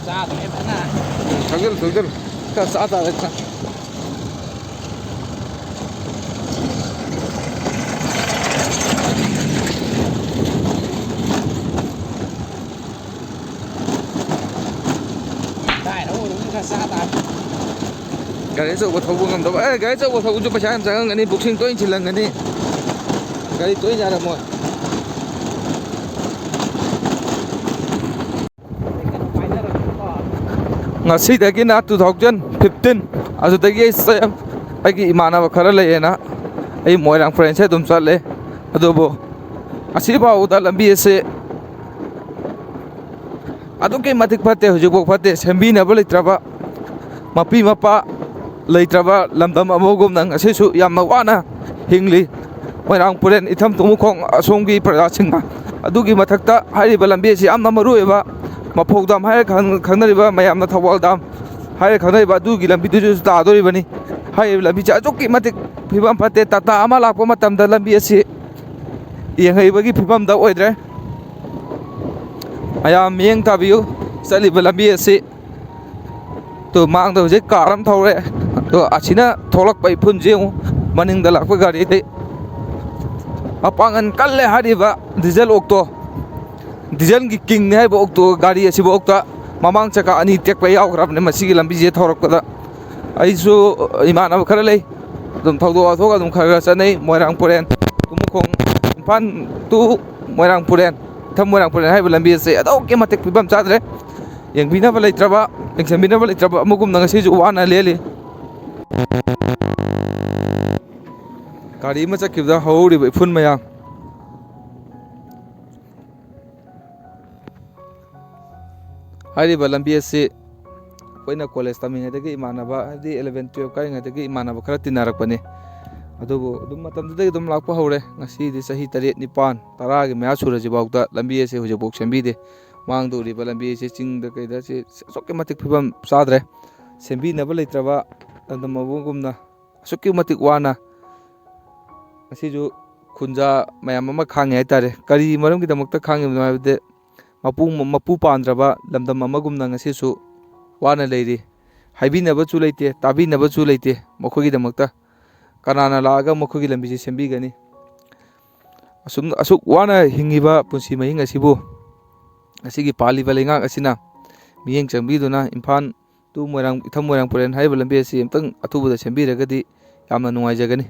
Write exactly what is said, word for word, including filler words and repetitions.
ꯎꯝ, ꯊꯧꯖꯤꯜꯂꯨ, ꯊꯧꯖꯤꯜꯂꯨ꯫ ꯈꯔ ꯆꯥ ꯇꯥꯔꯦ, ꯈꯔ꯫ ꯒꯥꯔꯤ ꯑꯆꯧꯕ ꯊꯧꯕ ꯉꯝꯗꯕ꯫ ꯑꯦ, ꯒꯥꯔꯤ ꯑꯆꯧꯕ ꯊꯧꯕꯁꯨ ꯄꯩꯁꯥ ꯌꯥꯝ ꯆꯪꯉꯝꯒꯅꯤ, ꯕꯨꯛꯁꯤꯡ ꯇꯣꯏꯅ ꯁꯤꯜꯂꯝꯒꯅꯤ, ꯒꯥꯔꯤ ꯇꯣꯏꯅ ꯌꯥꯔꯝꯃꯣꯏ꯫ ꯉꯁꯤꯗꯒꯤꯅ two thousand fifteen, ꯑꯗꯨꯗꯒꯤ ꯑꯩꯁꯦ ꯑꯩꯒꯤ ꯏꯃꯥꯟꯅꯕ ꯈꯔ ꯂꯩꯌꯦꯅ ꯑꯩ ꯃꯣꯏꯔꯥꯡ ꯄꯔꯦꯡꯁꯦ ꯑꯗꯨꯝ ꯆꯠꯂꯦ꯫ ꯑꯗꯨꯕꯨ ꯉꯁꯤꯐꯥꯎꯕꯗ ꯂꯝꯕꯤ ꯑꯁꯤ ꯑꯗꯨꯛꯀꯤ ꯃꯇꯤꯛ ꯐꯠꯇꯦ, ꯍꯧꯖꯤꯛꯐꯥꯎ ꯐꯠꯇꯦ꯫ ꯁꯦꯝꯕꯤꯅꯕ ꯂꯩꯇ꯭ꯔꯕ, ꯃꯄꯤ ꯃꯄꯥ ꯂꯩꯇ꯭ꯔꯕ ꯂꯝꯗꯝ ꯑꯃꯒꯨꯝꯅ ꯉꯁꯤꯁꯨ ꯌꯥꯝꯅ ꯋꯥꯅ ꯍꯤꯡꯂꯤ꯫ ꯃꯣꯏꯔꯥꯡ ꯄꯨꯔꯦꯟ, ꯏꯊꯝ ꯇꯨꯃꯨꯈꯣꯡ ꯑꯁꯣꯝꯒꯤ ꯄ꯭ꯔꯖꯥꯁꯤꯡꯅ꯫ ꯑꯗꯨꯒꯤ ꯃꯊꯛꯇ ꯍꯥꯏꯔꯤꯕ ꯂꯝꯕꯤ ꯑꯁꯤ ꯌꯥꯝꯅ ꯃꯔꯨ ꯑꯣꯏꯕ, ꯃꯐꯧꯗꯥꯝ ꯍꯥꯏꯔ ꯈꯪ-, ꯈꯪꯅꯔꯤꯕ, ꯃꯌꯥꯝꯅ ꯊꯧꯕꯥꯜ ꯗꯥꯝ ꯍꯥꯏꯔ ꯈꯪꯅꯔꯤꯕ ꯑꯗꯨꯒꯤ ꯂꯝꯕꯤꯗꯨꯁꯨ ꯇꯥꯗꯣꯔꯤꯕꯅꯤ꯫ ꯍꯥꯏꯔꯤꯕ ꯂꯝꯕꯤꯁꯦ ꯑꯗꯨꯛꯀꯤ ꯃꯇꯤꯛ ꯐꯤꯕꯝ ꯐꯠꯇꯦ꯫ ꯇꯥꯇꯥ ꯑꯃ ꯂꯥꯛꯄ ꯃꯇꯝꯗ ꯂꯝꯕꯤ ꯑꯁꯤ ꯌꯦꯡꯍꯩꯕꯒꯤ ꯐꯤꯕꯝꯗ ꯑꯣꯏꯗ꯭ꯔꯦ꯫ ꯃꯌꯥꯝ ꯃꯤꯠꯌꯦꯡ ꯇꯥꯕꯤꯌꯨ, ꯆꯠꯂꯤꯕ ꯂꯝꯕꯤ ꯑꯁꯤ꯫ ꯇꯨ, ꯃꯥꯡꯗ ꯍꯧꯖꯤꯛ ꯀꯥꯔ ꯑꯃ ꯊꯧꯔꯦ꯫ ꯑꯗꯣ ꯑꯁꯤꯅ ꯊꯣꯛꯂꯛꯄ ꯏꯐꯨꯟꯁꯦ ꯌꯦꯡꯉꯨ, ꯃꯅꯤꯡꯗ ꯂꯥꯛꯄ ꯒꯥꯔꯤꯗꯤ꯫ ꯃꯄꯥꯡꯒꯜ ꯀꯜꯂꯦ ꯍꯥꯏꯔꯤꯕ ꯗꯤꯖꯜ ꯑꯣꯛꯇꯣ, ꯗꯤꯖꯜꯒꯤ ꯀꯤꯡꯅꯦ ꯍꯥꯏꯔꯤꯕ ꯑꯣꯛꯇꯣ ꯒꯥꯔꯤ ꯑꯁꯤꯐꯥꯎꯗ ꯃꯃꯥꯡ ꯆꯀꯥ ꯑꯅꯤ ꯇꯦꯛꯄ ꯌꯥꯎꯈ꯭ꯔꯕꯅꯦ ꯃꯁꯤꯒꯤ ꯂꯝꯕꯤꯁꯦ ꯊꯧꯔꯛꯄꯗ꯫ ꯑꯩꯁꯨ ꯏꯃꯥꯟꯅꯕ ꯈꯔ ꯂꯩ, ꯑꯗꯨꯝ ꯊꯧꯗꯣꯛ ꯋꯥꯊꯣꯛ ꯑꯗꯨꯝ ꯈꯔ ꯈꯔ ꯆꯠꯅꯩ꯫ ꯃꯣꯏꯔꯥꯡ ꯄꯨꯔꯦꯟ, ꯇꯨꯃꯨꯈꯣꯡ, ꯏꯝꯐꯥꯜ to ꯃꯣꯏꯔꯥꯡ ꯄꯨꯔꯦꯟ, ꯏꯊꯝ ꯃꯣꯏꯔꯥꯡ ꯄꯨꯔꯦꯟ ꯍꯥꯏꯔꯤꯕ ꯂꯝꯕꯤ ꯑꯁꯤ ꯑꯗꯨꯛꯀꯤ ꯃꯇꯤꯛ ꯐꯤꯕꯝ ꯆꯥꯗ꯭ꯔꯦ꯫ ꯌꯦꯡꯕꯤꯅꯕ ꯂꯩꯇ꯭ꯔꯕ, ꯌꯦꯡꯁꯤꯟꯕꯤꯅꯕ ꯂꯩꯇ꯭ꯔꯕ ꯑꯃꯒꯨꯝꯅ ꯉꯁꯤꯁꯨ ꯋꯥꯅ ꯂꯦꯜꯂꯤ꯫ ꯒꯥꯔꯤ ꯑꯃ ꯆꯠꯈꯤꯕꯗ ꯍꯧꯍꯧꯔꯤꯕ ꯏꯐꯨꯟ ꯃꯌꯥꯝ꯫ ꯍꯥꯏꯔꯤꯕ ꯂꯝꯕꯤ ꯑꯁꯤ ꯑꯩꯈꯣꯏꯅ ꯀꯣꯂꯦꯖ ꯇꯝꯃꯤꯉꯩꯗꯒꯤ ꯏꯃꯥꯟꯅꯕ, ꯍꯥꯏꯗꯤ eleven twelve ꯀꯥꯔꯤꯉꯩꯗꯒꯤ ꯏꯃꯥꯟꯅꯕ ꯈꯔ ꯇꯤꯟꯅꯔꯛꯄꯅꯤ꯫ ꯑꯗꯨꯕꯨ ꯑꯗꯨꯝ ꯃꯇꯝꯗꯨꯗꯒꯤ ꯑꯗꯨꯝ ꯂꯥꯛꯄ ꯍꯧꯔꯦ꯫ ꯉꯁꯤꯗꯤ ꯆꯍꯤ ꯇꯔꯦꯠ, ꯅꯤꯄꯥꯟ, ꯇꯔꯥꯒꯤ ꯃꯌꯥ ꯁꯨꯔꯁꯤꯐꯥꯎꯗ ꯂꯝꯕꯤ ꯑꯁꯤ ꯍꯧꯖꯤꯛꯐꯥꯎ ꯁꯦꯝꯕꯤꯗꯦ꯫ ꯃꯥꯡꯗ ꯎꯔꯤꯕ ꯂꯝꯕꯤ ꯑꯁꯤ ꯆꯤꯡꯗ ꯀꯩꯗ ꯑꯁꯤ ꯑꯁꯨꯛꯀꯤ ꯃꯇꯤꯛ ꯐꯤꯕꯝ ꯆꯥꯗ꯭ꯔꯦ꯫ ꯁꯦꯝꯕꯤꯅꯕ ꯂꯩꯇ꯭ꯔꯕ ꯂꯝꯗꯝ ꯑꯃꯒꯨꯝꯅ ꯑꯁꯨꯛꯀꯤ ꯃꯇꯤꯛ ꯋꯥꯅ ꯉꯁꯤꯁꯨ ꯈꯨꯟꯖꯥ ꯃꯌꯥꯝ ꯑꯃ ꯈꯥꯡꯉꯤ ꯍꯥꯏꯇꯥꯔꯦ꯫ ꯀꯔꯤ ꯃꯔꯝꯒꯤꯗꯃꯛꯇ ꯈꯥꯡꯉꯤꯕꯅꯣ ꯍꯥꯏꯕꯗꯤ, ꯃꯄꯨ ꯃꯄꯨ ꯄꯥꯟꯗ꯭ꯔꯕ ꯂꯝꯗꯝ ꯑꯃꯒꯨꯝꯅ ꯉꯁꯤꯁꯨ ꯋꯥꯅ ꯂꯩꯔꯤ꯫ ꯍꯥꯏꯕꯤꯅꯕꯁꯨ ꯂꯩꯇꯦ, ꯇꯥꯕꯤꯅꯕꯁꯨ ꯂꯩꯇꯦ꯫ ꯃꯈꯣꯏꯒꯤꯗꯃꯛꯇ ꯀꯅꯥꯅ ꯂꯥꯛꯑꯒ ꯃꯈꯣꯏꯒꯤ ꯂꯝꯕꯤꯁꯦ ꯁꯦꯝꯕꯤꯒꯅꯤ? ꯑꯁꯨꯝ ꯑꯁꯨꯛ ꯋꯥꯅ ꯍꯤꯡꯉꯤꯕ ꯄꯨꯟꯁꯤ ꯃꯍꯤꯡ ꯑꯁꯤꯕꯨ ꯉꯁꯤꯒꯤ ꯄꯥꯜꯂꯤꯕ ꯂꯩꯉꯥꯛ ꯑꯁꯤꯅ ꯃꯤꯠꯌꯦꯡ ꯆꯪꯕꯤꯗꯨꯅ ꯏꯝꯐꯥꯜ ꯇꯨ ꯃꯣꯏꯔꯥꯡ, ꯏꯊꯝ ꯃꯣꯏꯔꯥꯡ ꯄꯔꯦꯟ ꯍꯥꯏꯔꯤꯕ ꯂꯝꯕꯤ ꯑꯁꯤ ꯑꯃꯨꯛꯇꯪ ꯑꯊꯨꯕꯗ ꯁꯦꯝꯕꯤꯔꯒꯗꯤ ꯌꯥꯝꯅ ꯅꯨꯡꯉꯥꯏꯖꯒꯅꯤ꯫